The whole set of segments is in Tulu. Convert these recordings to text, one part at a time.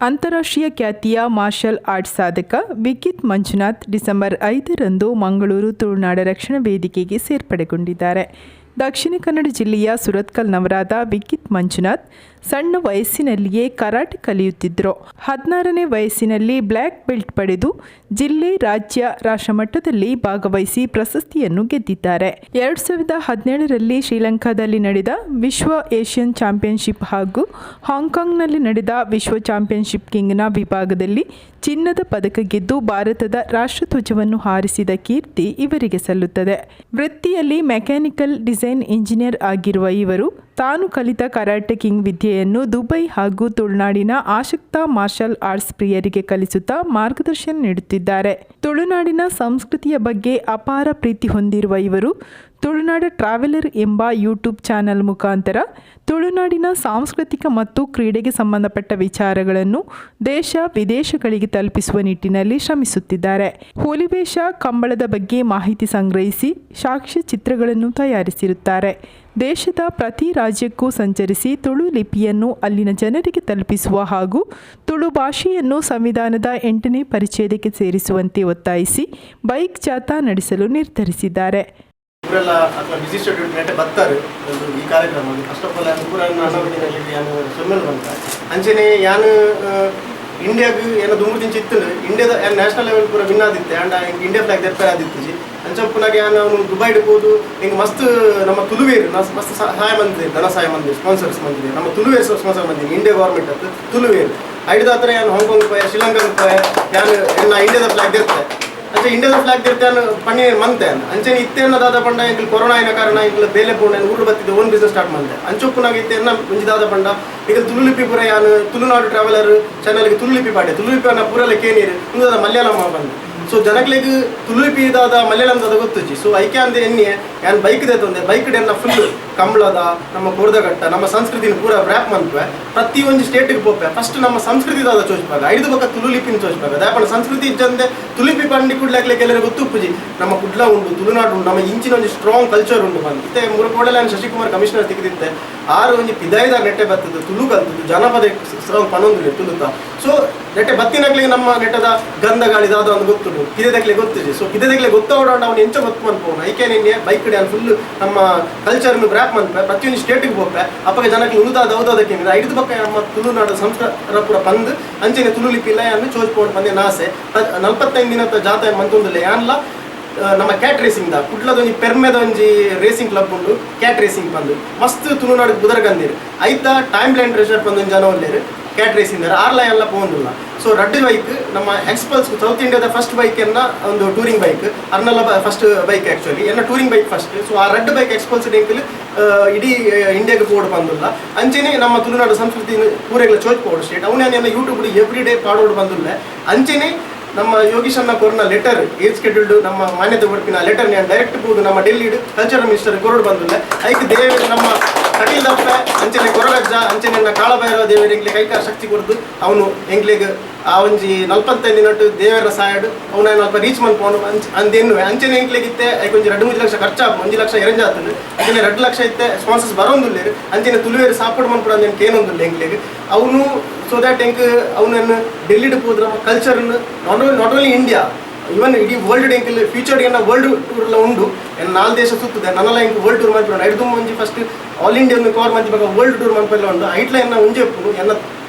ಅಂತಾರಾಷ್ಟ್ರೀಯ ಖ್ಯಾತಿಯ ಮಾರ್ಷಲ್ ಆರ್ಟ್ ಸಾಧಕ ವಿಕಿತ್ ಮಂಜುನಾಥ್ ಡಿಸೆಂಬರ್ 5ರಂದು ಮಂಗಳೂರು ತುಳುನಾಡ ರಕ್ಷಣಾ ವೇದಿಕೆಗೆ ಸೇರ್ಪಡೆಗೊಂಡಿದ್ದಾರೆ. ದಕ್ಷಿಣ ಕನ್ನಡ ಜಿಲ್ಲೆಯ ಸುರತ್ಕಲ್ನವರಾದ ವಿಕಿತ್ ಮಂಜುನಾಥ್ ಸಣ್ಣ ವಯಸ್ಸಿನಲ್ಲಿಯೇ ಕರಾಟೆ ಕಲಿಯುತ್ತಿದ್ದರು. 16ನೇ ವಯಸ್ಸಿನಲ್ಲಿ ಬ್ಲ್ಯಾಕ್ ಬೆಲ್ಟ್ ಪಡೆದು ಜಿಲ್ಲೆ, ರಾಜ್ಯ, ರಾಷ್ಟ್ರಮಟ್ಟದಲ್ಲಿ ಭಾಗವಹಿಸಿ ಪ್ರಶಸ್ತಿಯನ್ನು ಗೆದ್ದಿದ್ದಾರೆ. 2017ರಲ್ಲಿ ಶ್ರೀಲಂಕಾದಲ್ಲಿ ನಡೆದ ವಿಶ್ವ ಏಷ್ಯನ್ ಚಾಂಪಿಯನ್ಶಿಪ್ ಹಾಗೂ ಹಾಂಗ್ಕಾಂಗ್ನಲ್ಲಿ ನಡೆದ ವಿಶ್ವ ಚಾಂಪಿಯನ್ಶಿಪ್ ಕಿಂಗ್ನ ವಿಭಾಗದಲ್ಲಿ ಚಿನ್ನದ ಪದಕ ಗೆದ್ದು ಭಾರತದ ರಾಷ್ಟ್ರಧ್ವಜವನ್ನು ಹಾರಿಸಿದ ಕೀರ್ತಿ ಇವರಿಗೆ ಸಲ್ಲುತ್ತದೆ. ವೃತ್ತಿಯಲ್ಲಿ mechanical design engineer ಆಗಿರುವ ಇವರು ತಾನು ಕಲಿತ ಕರಾಟೆ ಕಿಂಗ್ ವಿದ್ಯೆಯನ್ನು ದುಬೈ ಹಾಗೂ ತುಳುನಾಡಿನ ಆಸಕ್ತ ಮಾರ್ಷಲ್ ಆರ್ಟ್ಸ್ ಪ್ರಿಯರಿಗೆ ಕಲಿಸುತ್ತಾ ಮಾರ್ಗದರ್ಶನ ನೀಡುತ್ತಿದ್ದಾರೆ. ತುಳುನಾಡಿನ ಸಂಸ್ಕೃತಿಯ ಬಗ್ಗೆ ಅಪಾರ ಪ್ರೀತಿ ಹೊಂದಿರುವ ಇವರು ತುಳುನಾಡ ಟ್ರಾವೆಲರ್ ಎಂಬ ಯೂಟ್ಯೂಬ್ ಚಾನೆಲ್ ಮುಖಾಂತರ ತುಳುನಾಡಿನ ಸಾಂಸ್ಕೃತಿಕ ಮತ್ತು ಕ್ರೀಡೆಗೆ ಸಂಬಂಧಪಟ್ಟ ವಿಚಾರಗಳನ್ನು ದೇಶ ವಿದೇಶಗಳಿಗೆ ತಲುಪಿಸುವ ನಿಟ್ಟಿನಲ್ಲಿ ಶ್ರಮಿಸುತ್ತಿದ್ದಾರೆ. ಹುಲಿವೇಷ, ಕಂಬಳದ ಬಗ್ಗೆ ಮಾಹಿತಿ ಸಂಗ್ರಹಿಸಿ ಸಾಕ್ಷ್ಯ ಚಿತ್ರಗಳನ್ನು ತಯಾರಿಸಿರುತ್ತಾರೆ. ದೇಶದ ಪ್ರತಿ ರಾಜ್ಯಕ್ಕೂ ಸಂಚರಿಸಿ ತುಳು ಲಿಪಿಯನ್ನು ಅಲ್ಲಿನ ಜನರಿಗೆ ತಲುಪಿಸುವ ಹಾಗೂ ತುಳು ಭಾಷೆಯನ್ನು ಸಂವಿಧಾನದ ಎಂಟನೇ ಪರಿಚ್ಛೇದಕ್ಕೆ ಸೇರಿಸುವಂತೆ ಒತ್ತಾಯಿಸಿ ಬೈಕ್ ಜಾಥಾ ನಡೆಸಲು ನಿರ್ಧರಿಸಿದ್ದಾರೆ. ಇವರೆಲ್ಲ ಅಥವಾ ಬಿಸಿ ಶೆಡ್ಯೂಲ್ ನೆಟ್ಟೆ ಬರ್ತಾರೆ ಒಂದು ಈ ಕಾರ್ಯಕ್ರಮ. First of all ಯಾನು ಪೂರ ಅಣ್ಣವಡಿನಲ್ಲಿ ಯಾನು ಸೊಮ್ಮೆಲ್ ಬಂತ. ಅಂಚನೆ ಯಾನು ಇಂಡಿಯಾಗ್ ಏನ ದುಂಬು ಇತ್ತು. ಇಂಡಿಯಾದ ಯಾನ್ ನ್ಯಾಷನಲ್ ಲೆವೆಲ್ ಪೂರ ವಿನ್ ಆದಿತ್ತೆ. And India flag ದೆರ್ಪರೆ ಆದಿತ್ತಿಜಿ. ಅಂಚಪ್ಪನಾಗ ಯಾನು ಅವನು ದುಬೈಡ್ ಪೋದು ಹಿಂಗೆ ಮಸ್ತ್ ನಮ್ಮ ತುಳುವೇರು ಮಸ್ತ್ ಸಹಾಯ ಬಂದಿದೆ, ಧನ ಸಹಾಯ ಬಂದಿದೆ, ಸ್ಪಾನ್ಸರ್ಸ್ ಬಂದಿದೆ. ನಮ್ಮ ತುಳುವೇರು ಸ್ಪಾನ್ಸರ್ ಬಂದಿದೆ, ಇಂಡಿಯಾ ಗೌರ್ಮೆಂಟ್ ಅತ್ತು ತುಳುವೇರು. ಐಡ್ದಾತ್ರ ಯಾನು ಹಾಂಗ್ಕಾಂಗ್ ಪೋಯೆ, ಶ್ರೀಲಂಕಾಗ್ ಪೋಯೆ, ಯಾನು ಎನ್ನ ಇಂಡಿಯಾದ ಫ್ಲಾಗ್ ದೆರ್ತೆ. ಅಂಚೆ ಇಂಡಿಯಾದ ಫ್ಲಾಗ್ ದೆರ್ತೆ ಪಣ್ಣಿ ಮಂತೆ. ಅಂಚನೆ ಇತ್ತೆ ದಾದ ಪಂಡ, ಎಂಕಲ್ ಕೊರೋನಾ ಆಯ್ನ ಕಾರಣ ಎಂಕಲ್ ಬೇಲೆ ಪೋಂಡ ಊರು ಬತ್ತಿದ್ದೆ, own business start ಮಂತೆ. ಅಂಚೊಪ್ಪುನಾಗ ಇತ್ತೆ ಎನ್ನ ಒಂಜಿ ದಾದ ಪಂಡ, ಈಗ ತುಳುಲಿಪಿ ಪೂರ ಯಾನು ತುಳುನಾಡು ಟ್ರಾವೆಲರ್ ಚಾನಲ್ಗೆ ತುಳುಲಿಪಿ ಪಾಡೆ. ತುಳುಲಿಪಿ ಅನ್ನ ಪೂರಲ್ಲ ಕೇನೀರು ಉಂದು ಮಲಯಾಳಂ ಬಂದು. ಸೊ ಜನಕ್ಲೆಗ್ ತುಳುಲಿಪಿ ದಾದ, ಮಲಯಾಳಂ ದಾದ ಗೊತ್ತುಜಿ. ಸೊ ಐಕೆ ಅಂದೆ ಎನ್ನಿ ಯಾನ್ ಬೈಕ್ ದೇತೊಂದೆ. ಬೈಕ್ ಎನ್ನ ಫುಲ್ ಕಂಬಳದ, ನಮ್ಮ ಕೋರ್ದಘಟ್ಟ, ನಮ್ಮ ಸಂಸ್ಕೃತಿನ ಪೂರ ರ್ಯಾಪ್ ಮನ್ಪೆ. ಪ್ರತಿ ಒಂಜಿ ಸ್ಟೇಟ್ಗೆ ಪೋಪೆ. ಫಸ್ಟ್ ನಮ್ಮ ಸಂಸ್ಕೃತಿ ದಾದ ಚೋಚ್ಪಾಗ, ಐದು ಬೊಕ್ಕ ತುಳುಲಿಪಿನ ಚೋಚ್ಪಾಗ. ದಾಪಣ ಸಂಸ್ಕೃತಿ ಇಜ್ಜಂದೆ ತುಳುಲಿಪಿ ಪಂಡಿ ಕುಡ್ಲಾಕ್ಲೆ ಕೆಲವರು ಗೊತ್ತುಪ್ಪುಜಿ. ನಮ್ಮ ಕುಡ್ಲ ಉಂಡು, ತುಳುನಾಡು ಉಂಡು, ನಮ್ಮ ಇಂಚಿನ ಒಂಜಿ ಸ್ಟ್ರಾಂಗ್ ಕಲ್ಚರ್ ಉಂಡು ಬಂದು. ಇತ್ತೆ ಮೂರು ಕೋಡಲೆ ಶಶಿಕುಮಾರ್ ಕಮಿಷನರ್ ತಿಕ್ಕಿದಿತ್ತೆ. ಆರು ಒಂಜಿ ಪಿದಾಯ್ದ ನೆಟ್ಟೆ ಬತ್ತದು, ತುಳು ಕಲ್ತದ್ದು, ಜನಪದ ಸ್ಟ್ರಾಂಗ್ ಪನೊಂದಿಲ್ಲ ತುಳುತ. ಸೊ ನೆಟ್ಟೆ ಬತ್ತಿನಕ್ಲಿಗೆ ನಮ್ಮ ನೆಟ್ಟದ ಗಂಧ ಗಾಳಿ ದಾದ ಒಂದು ಗೊತ್ತುಂಟು, ಪಿದೆದಕ್ಲೆ ಗೊತ್ತಿದೆ. ಸೊ ಪಿದೆದಕ್ಲೆ ಗೊತ್ತವಡ ಅವನು ಎಂಚ ಗೊತ್ತು ಮನ್ಪೋನು. ಐಕೆ ನಿನ್ನೆ ಬೈಕ್ ಕಡೆ ಫುಲ್ ನಮ್ಮ ಕಲ್ಚರ್ ರ್ಯಾಪ್ ಮನ್ಪೆ. ಪ್ರತಿಯೊಂದು ಸ್ಟೇಟಿಗೆ ಪೋಪೆ. ಅಪ್ಪಗೆ ಜನಕ್ಕೆ ಉಳುದಾದ ಹೌದಾದಕ್ಕೆ ಐದು ಪಕ್ಕ ನಮ್ಮ ತುಳುನಾಡು ಸಂಸ್ಕಾರ ಪೂರ ಪಂದ್ ಅಂಚನೆ ತುಳು ಲಿಪಿ ಇಲ್ಲ ಯಾನು ಚೋಚ್ಪೋಡು ಪಂದೆ ನಾಸೆ. 45 ದಿನದ ಜಾತ್ರೆ ಮಂತೊಂದಿಲ್ಲ. ಯಾನ್ಲ ನಮ್ಮ cat racing the ಕುಡ್ಲದ ಒಂಜಿ ಪೆರ್ಮೆದ ಒಂಜಿ ರೇಸಿಂಗ್ ಕ್ಲಬ್ ಉಂಡು, ಕ್ಯಾಟ್ ರೇಸಿಂಗ್ ಬಂದು. ಮಸ್ತ್ ತುಳುನಾಡು ಬುದರ್ಗಂದಿರು. ಐತ time line treasure ಬಂದು ಒಂಜಿ ಜನ ಉಲ್ಲೇರು ಕ್ಯಾಟ್ ರೇಸಿಂಗ್ ಆರ್ಲ ಎಲ್ಲ ಪೋಂದಿಲ್ಲ. ಸೊ ರಡ್ಡು ಬೈಕ್ ನಮ್ಮ ಎಕ್ಸ್ಪಲ್ಸ್ ಸೌತ್ ಇಂಡಿಯಾದ ಫಸ್ಟ್ ಬೈಕ್ ಎನ್ನ ಒಂದು ಟೂರಿಂಗ್ ಬೈಕ್, ಅರ್ನಲ್ಲ first bike actually ಎನ್ನ touring bike first. So ಆ ರಡ್ಡು ಬೈಕ್ ಎಕ್ಸ್ಪಲ್ಸ್ ಡೆಂಕಲ್ ಇಡೀ ಇಂಡಿಯಾಗೆ ಪೋಡು ಬಂದಿಲ್ಲ. ಅಂಚೆನೆ ನಮ್ಮ ತುಳುನಾಡು ಸಂಸ್ಕೃತಿ ಪೂರೆಗಳ ಚೋಚ್ ಪೋಡು ಸ್ಟೇಟ್ ಅವನ YouTube every day ಪಾಡೋಡು ಬಂದಿಲ್ಲ. ಅಂಚೆನೆ ನಮ್ಮ ಯೋಗೀಶ್ ಅನ್ನ ಕೊರ್ನ letter age scheduled ನಮ್ಮ ಮಾನ್ಯತೆ ಕೊಡ್ಪಿನ ಲೆಟರ್ ನಾನು ಡೈರೆಕ್ಟ್ ಪೋದು ನಮ್ಮ ಡೆಲ್ಲಿ ಕಲ್ಚರಲ್ ಮಿನಿಸ್ಟರ್ ಕೊರಡು ಬಂದಿಲ್ಲ. ಐಕ್ ದೇವರು ನಮ್ಮ ಕಟೀಲ್ ದಪ್ಪೆ, ಅಂಚನೆ ಕೊರಗಜ್ಜ, ಅಂಚನೆ ನನ್ನ ಕಾಳಭೈರವ ದೇವರು ಎಂಕ್ಲೆ ಕೈಕಾರ ಶಕ್ತಿ ಕೊಡ್ದು ಅವನು ಎಂಕ್ಲೆಗ್ ಆ ಒಂಜಿ 45 ದಿನಟ್ಟು ದೇವರ ಸಾಯಡ್ ಅವನ ಅಲ್ಪ ರೀಚ್ ಮನ್ಪೋನು ಅಂದೆನ್ನುವೆ. ಅಂಚನೆ ಎಂಕ್ಲೆಗ್ ಇತ್ತೆ ಐಕ್ ಒಂಜಿ 2-3 ಲಕ್ಷ ಖರ್ಚಾಪು. 1 ಲಕ್ಷ ಎರಂಜ್ ಆತುಂಡು. ಅಂಚನೆ 2 ಲಕ್ಷ ಇತ್ತೆ ಸ್ಪಾನ್ಸರ್ಸ್ ಬರೋಂದುಲ್ಲೇರು. ಅಂಚನೆ ತುಳುವೇರು ಸಾಪೋರ್ಟ್ ಮನ್ಪುಡ ಅಂದ್ ಕೇನೊಂದುಲ್ಲ ಎಂಕ್ಲೆಗ್ ಅವನು. ಸೊ that ಎಂಕ್ ಅವನನ್ನು ಡೆಲ್ಲಿಡ್ ಪೋದ್ರ culture not only India, even ಇಡೀ ವರ್ಲ್ಡ್ ಎಂಕಲ್ ಫ್ಯೂಚರ್ ಏನ ವರ್ಲ್ಡ್ ಟೂರ್ ಎಲ್ಲ ಉಂಡು. ಎನ್ನ ನಾಲ್ ದೇಶ ಸುತ್ತದೆ ನನ್ನಲ್ಲ. ಎಂಕ್ ವರ್ಲ್ಡ್ ಟೂರ್ ಮನ್ಪುಂಡು. ಐದು ಒಂಜಿ first all India ಒಂದು ಕವರ್ ಮಂತಿ ಬೊಕ ವರ್ಲ್ಡ್ ಟೂರ್ ಮನ್ಪೆಲ್ಲ ಉಂಡು. ಐಟ್ಲ ಎನ್ನ ಒಂಜಿ ಉಪ್ಪುನು ಎನ್ನ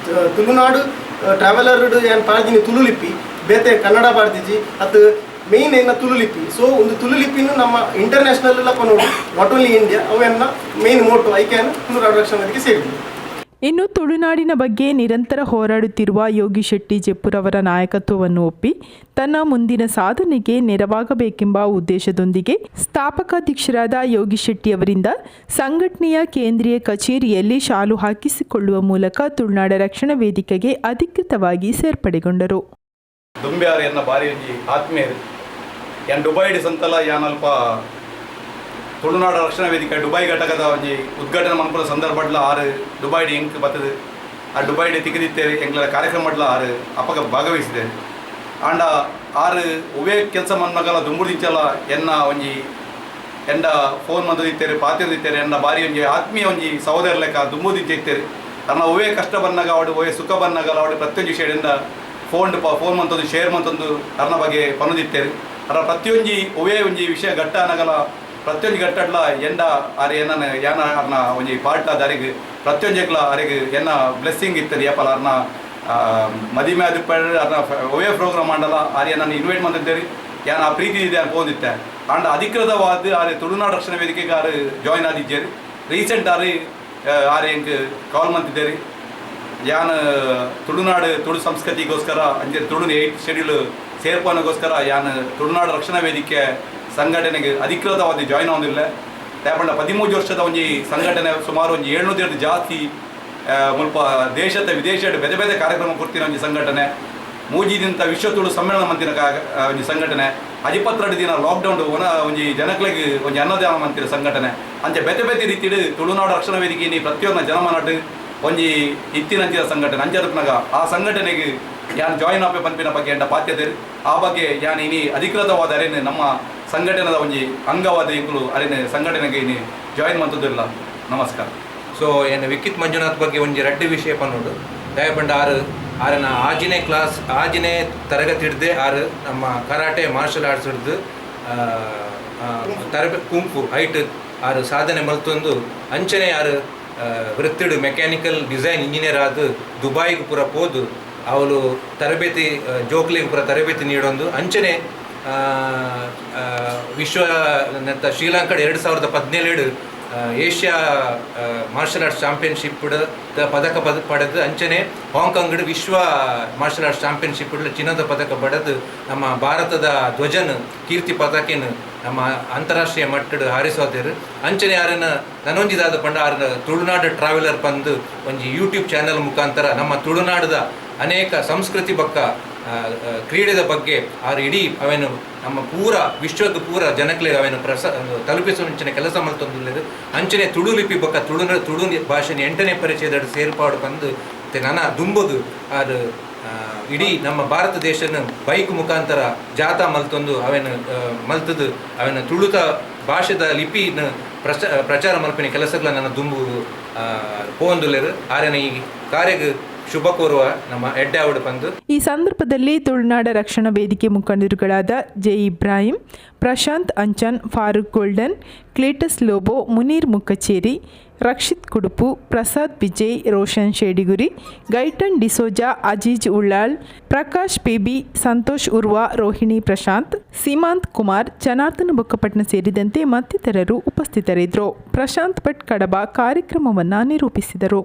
ತುಳುನಾಡು ಟ್ರಾವೆಲರ್ ಏನ್ ಪಾಡ್ದಿನಿ ತುಳು ಲಿಪಿ, ಬೇತೆ ಕನ್ನಡ ಪಾಡ್ದಿಜಿ. ಅದು ಮೇನ್ ಎನ್ನ ತುಳು ಲಿಪಿ. ಸೊ ಒಂದು ತುಳು ಲಿಪಿನು ನಮ್ಮ ಇಂಟರ್ನ್ಯಾಷನಲ್ ಎಲ್ಲ ಕೊನೋಡು, not only India. ಅವೆನ್ನ main Moto. ಐಕೆ Tulunadu ರಕ್ಷಣಾ ವೇದಿಕೆ ಸೇರಿದೆ. ಇನ್ನು ತುಳುನಾಡಿನ ಬಗ್ಗೆ ನಿರಂತರ ಹೋರಾಡುತ್ತಿರುವ ಯೋಗಿ ಶೆಟ್ಟಿ ಜೆಪ್ಪುರವರ ನಾಯಕತ್ವವನ್ನು ಒಪ್ಪಿ ತನ್ನ ಮುಂದಿನ ಸಾಧನೆಗೆ ನೆರವಾಗಬೇಕೆಂಬ ಉದ್ದೇಶದೊಂದಿಗೆ ಸ್ಥಾಪಕಾಧ್ಯಕ್ಷರಾದ ಯೋಗಿ ಶೆಟ್ಟಿ ಅವರಿಂದ ಸಂಘಟನೆಯ ಕೇಂದ್ರೀಯ ಕಚೇರಿಯಲ್ಲಿ ಶಾಲು ಹಾಕಿಸಿಕೊಳ್ಳುವ ಮೂಲಕ ತುಳುನಾಡ ರಕ್ಷಣಾ ವೇದಿಕೆಗೆ ಅಧಿಕೃತವಾಗಿ ಸೇರ್ಪಡೆಗೊಂಡರು. ದುಂಬ್ಯಾರ್ ಎನ್ನ ಬಾರಿ ಒಂಜಿ ಆತ್ಮೀಯರು. ಯಾನ್ ದುಬೈಡ್ ಸಂತಲ ಯಾನ್ ಅಲ್ಪ ತುಳುನಾಡ ರಕ್ಷಣಾ ವೇದಿಕೆ ದುಬೈ ಘಟಕದ ಒಂಜಿ ಉದ್ಘಾಟನೆ ಮನ್ಪುನ ಸಂದರ್ಭಡ್ಲ ಆರು ದುಬೈಡ್ ಎಂಕ್ ಬತ್ತದು. ಆ ದುಬೈಡ್ ತಿಕ್ಕಿದಿತ್ತೇರಿ ಎಂಕ್ಲ ಕಾರ್ಯಕ್ರಮಡ್ಲ ಆರು ಅಪಗ ಭಾಗವಹಿಸಿದೆ. ಆಂಡ ಆರು ಒವೇ ಕೆಲಸ ಮನ್ಮಗಲ ದುಂಬುಡಿಂಚಲ ಎನ್ನ ಒಂಜಿ ಎಂಡ ಫೋನ್ ಮಂದಿತ್ತೇರು, ಪಾತಿರ್ದಿತ್ತೇರು. ಎನ್ನ ಬಾರಿ ಒಂಜಿ ಆತ್ಮೀಯ ಒಂಜಿ ಸಹೋದರ ಲೆಕ್ಕ ದುಂಬುದಿಂಚ ಇತ್ತೇರು. ಅರ್ನ ಒವ್ವೇ ಕಷ್ಟ ಬಂದಾಗ ಅವಡು, ಒವ್ವೇ ಸುಖ ಬಂದಾಗ ಅವಡು, ಪ್ರತಿಯೊಂದು ವಿಷಯದಿಂದ ಫೋನ್ ಫೋನ್ ಮಂತೊಂದು, ಶೇರ್ ಮಂತೊಂದು ಅರ್ನ ಬಗ್ಗೆ ಪನೊಂದಿತ್ತೇರು. ಅರ ಪ್ರತಿಯೊಂಜಿ ಒವ್ವೇ ಒಂಜಿ ವಿಷಯ ಘಟ್ಟ ಅನಗಲ, ಪ್ರತಿಯೊಂಜಿ ಘಟ್ಟಡ್ಲ ಎಂಡ ಆರ್ ಏನನ ಯಾನ ಅರ್ನ ಒಂಜಿ ಪಾರ್ಟ್ ಆದ್ ಅರೆಗ್ ಪ್ರತಿಯೊಂಜೆಗ್ಲ ಅರೆಗ್ ಎನ್ನ ಬ್ಲೆಸ್ಸಿಂಗ್ ಇತ್ತರಿ. ಏಪಲ ಅರ್ನ ಮದಿಮೆ ಆದಿಪ್ಪಡ್, ಅರ್ನ ಒವ್ವೇ ಪ್ರೋಗ್ರಾಮ್ ಆಂಡಲ ಆರ್ ಏನನ್ನ ಇನ್ವೈಟ್ ಮಂತಿದ್ದೇರಿ. ಯಾನ್ ಆ ಪ್ರೀತಿ ಇದೆ ಪೋಂದಿತ್ತೆ. ಆಂಡ ಅಧಿಕೃತವಾದ ಆರ್ ತುಳುನಾಡು ರಕ್ಷಣಾ ವೇದಿಕೆಗೆ ಆರ್ ಜಾಯ್ನ್ ಆದಿಜ್ಜೇರು. ರೀಸೆಂಟ್ ಆರ್ ಆರ್ ಎಂಕ್ ಕಾಲ್ ಮಂತಿದ್ದೇರಿ. ಯಾನ್ ತುಳುನಾಡು ತುಳು ಸಂಸ್ಕೃತಿಗೋಸ್ಕರ, ಅಂಚೆ ತುಳು ಏಯ್ಟ್ ಶೆಡ್ಯೂಲ್ ಸೇರ್ಪನಗೋಸ್ಕರ ಯಾನ್ ತುಳುನಾಡು ರಕ್ಷಣಾ ವೇದಿಕೆ ಸಂಘಟನೆಗೆ ಅಧಿಕೃತವಾದ ಜಾಯ್ನ್ ಆವೊಂದಿಲ್ಲ. ದಾಯೆ 13 ವರ್ಷದ ಒಂಜಿ ಸಂಘಟನೆ, ಸುಮಾರು ಒಂಜಿ 700 ಜಾಸ್ತಿ ಮುಲ್ಪ ದೇಶದ ವಿದೇಶದ ಬೇತೆ ಬೇತೆ ಕಾರ್ಯಕ್ರಮ ಕೊಡ್ತಿನ ಒಂಜಿ ಸಂಘಟನೆ, ಮೂಜಿ ದಿನದ ವಿಶ್ವ ತುಳು ಸಮ್ಮೇಳನ ಮಂತಿನ ಒಂಜಿ ಸಂಘಟನೆ, 22 ದಿನ ಲಾಕ್ಡೌನ್ ಒನ ಒಂಜಿ ಜನಕ್ಲೆಗ್ ಒಂಜಿ ಅನ್ನದಾನ ಮಂತಿನ ಸಂಘಟನೆ, ಅಂಚೆ ಬೇತೆ ಬೇತೆ ರೀತಿಡ್ ತುಳುನಾಡು ರಕ್ಷಣಾ ವೇದಿಕೆ ಪ್ರತಿಯೊಂದು ಜನಮನಡ್ ಒಂಜಿ ಇತ್ತಿನಂಚಿನ ಸಂಘಟನೆ. ಅಂಚದಪ್ಪನಗ ಆ ಸಂಘಟನೆಗೆ ಯಾನ್ ಜಾಯಿನ್ ಆಪೆ ಪನ್ಪಿನ ಬಗ್ಗೆ ಎಂಡ ಪಾತ್ಯತೆರ್. ಆ ಬಗ್ಗೆ ಯಾನ್ ಇನಿ ಅಧಿಕೃತವಾದ ಅರೇನು ನಮ್ಮ ಸಂಘಟನೆದ ಒಂಜಿ ಅಂಗವಾದ ಎಂಕುಲು ಅರೇನು ಸಂಘಟನೆಗೆ ಇನಿ ಜಾಯಿನ್ ಮಂತುದಿಲ್ಲ. ನಮಸ್ಕಾರ. ಸೊ ಏನು ವಿಕಿತ್ ಮಂಜುನಾಥ್ ಬಗ್ಗೆ ಒಂಜಿ ರಡ್ಡ್ ವಿಷಯ ಪನ್ನೋಡು. ದಯಪಂಡ ಆರು ಆರನ ಆಜಿನೇ ಕ್ಲಾಸ್, ಆಜಿನೇ ತರಗತಿ ಹಿಡ್ದೆ ಆರು ನಮ್ಮ ಕರಾಟೆ ಮಾರ್ಷಲ್ ಆರ್ಟ್ಸ್ ಹಿಡ್ದು ತರಬೆ ಕುಂಫು ಹೈಟ್ ಆರು ಸಾಧನೆ ಮಲ್ತೊಂದು, ಅಂಚನೆ ಆರು ವೃತ್ತಿಡು ಮೆಕ್ಯಾನಿಕಲ್ ಡಿಸೈನ್ ಇಂಜಿನಿಯರ್ ಆದ್ ದುಬಾಯಿಗೆ ಪೂರ ಪೋದು ಅವಳು ತರಬೇತಿ ಜೋಕ್ಲಿಗೆ ಪೂರ ತರಬೇತಿ ನೀಡೊಂದು, ಅಂಚನೆ ಆ, ಆ, ವಿಶ್ವ ನೆತ್ತ Sri Lanka 2017 Asia martial arts championship ಪದಕ ಪಡೆದು, ಅಂಚನೆ ಹಾಂಗ್ಕಾಂಗ್ ವಿಶ್ವ ಮಾರ್ಷಲ್ ಆರ್ಟ್ಸ್ ಚಾಂಪಿಯನ್ಶಿಪ್ ಚಿನ್ನದ ಪದಕ ಪಡೆದು, ನಮ್ಮ ಭಾರತದ ಧ್ವಜನ್ ಕೀರ್ತಿ ಪತಾಕೆನ್ ನಮ್ಮ ಅಂತಾರಾಷ್ಟ್ರೀಯ ಮಟ್ಟಡ್ ಹಾರಿಸೋದೇರು. ಅಂಚನೆ ಯಾರನ್ನ ನನೊಂಜಿದಾದ ಪಂಡ, ಆರನ ತುಳುನಾಡು ಟ್ರಾವೆಲರ್ ಪಂದು ಒಂಜಿ ಯೂಟ್ಯೂಬ್ ಚಾನೆಲ್ ಮುಖಾಂತರ ನಮ್ಮ ತುಳುನಾಡದ ಅನೇಕ ಸಂಸ್ಕೃತಿ ಬಕ್ಕ ಕ್ರೀಡೆದ ಬಗ್ಗೆ ಆರು ಇಡೀ ಅವೇನು ನಮ್ಮ ಪೂರ ವಿಶ್ವದ ಪೂರ ಜನಕ್ಲೆಗ್ ಅವೇನು ತಲುಪಿಸುವಂಚಿನ ಕೆಲಸ ಮಲ್ತೊಂದುಲ್ಲೆರ್. ಅಂಚನೆ ತುಳು ಲಿಪಿ ಬೊಕ್ಕ ತುಳು ತುಳು ಭಾಷೆನ ಎಂಟನೇ ಪರಿಚಯದ ಸೇರ್ಪಾಡು ಬಂದು ಮತ್ತೆ ನನ ದುಂಬುಗು ಆರು ಇಡೀ ನಮ್ಮ ಭಾರತ ದೇಶನ ಬೈಕ್ ಮುಖಾಂತರ ಜಾಥಾ ಮಲ್ತೊಂದು ಅವೇನು ಮಲ್ತದು ಅವೇನು ತುಳುತ ಭಾಷೆದ ಲಿಪಿನ ಪ್ರಚಾರ ಮಲ್ಪಿನ ಕೆಲಸಗಳ ನನ್ನ ದುಂಬು ಪೋವೊಂದುಲ್ಲೆರ್. ಆರೆನ ಈ ಕಾರ್ಯಗ್ ಶುಭ ಕೋರುವ, ನಮ್ಮ ಎಡ್ಡೆ ಆವಡ್ ಪಂದು. ಈ ಸಂದರ್ಭದಲ್ಲಿ ತುಳುನಾಡ ರಕ್ಷಣಾ ವೇದಿಕೆ ಮುಖಂಡರುಗಳಾದ J Ibrahim, Prashanth Anchan, Farooq Golden, Cletus Lobo, Muneer Mukkacheri, Rakshith Kudupu, Prasad Vijay, Roshan Shediguri, Gaitan D'Souza, Aziz Ullal, Prakash P B, Santosh Urwa, Rohini Prashanth, Seemanth Kumar, Janardhana Bokkapatna ಸೇರಿದಂತೆ ಮತ್ತಿತರರು ಉಪಸ್ಥಿತರಿದ್ದರು. ಪ್ರಶಾಂತ್ ಭಟ್ ಕಡಬ ಕಾರ್ಯಕ್ರಮವನ್ನು ನಿರೂಪಿಸಿದರು.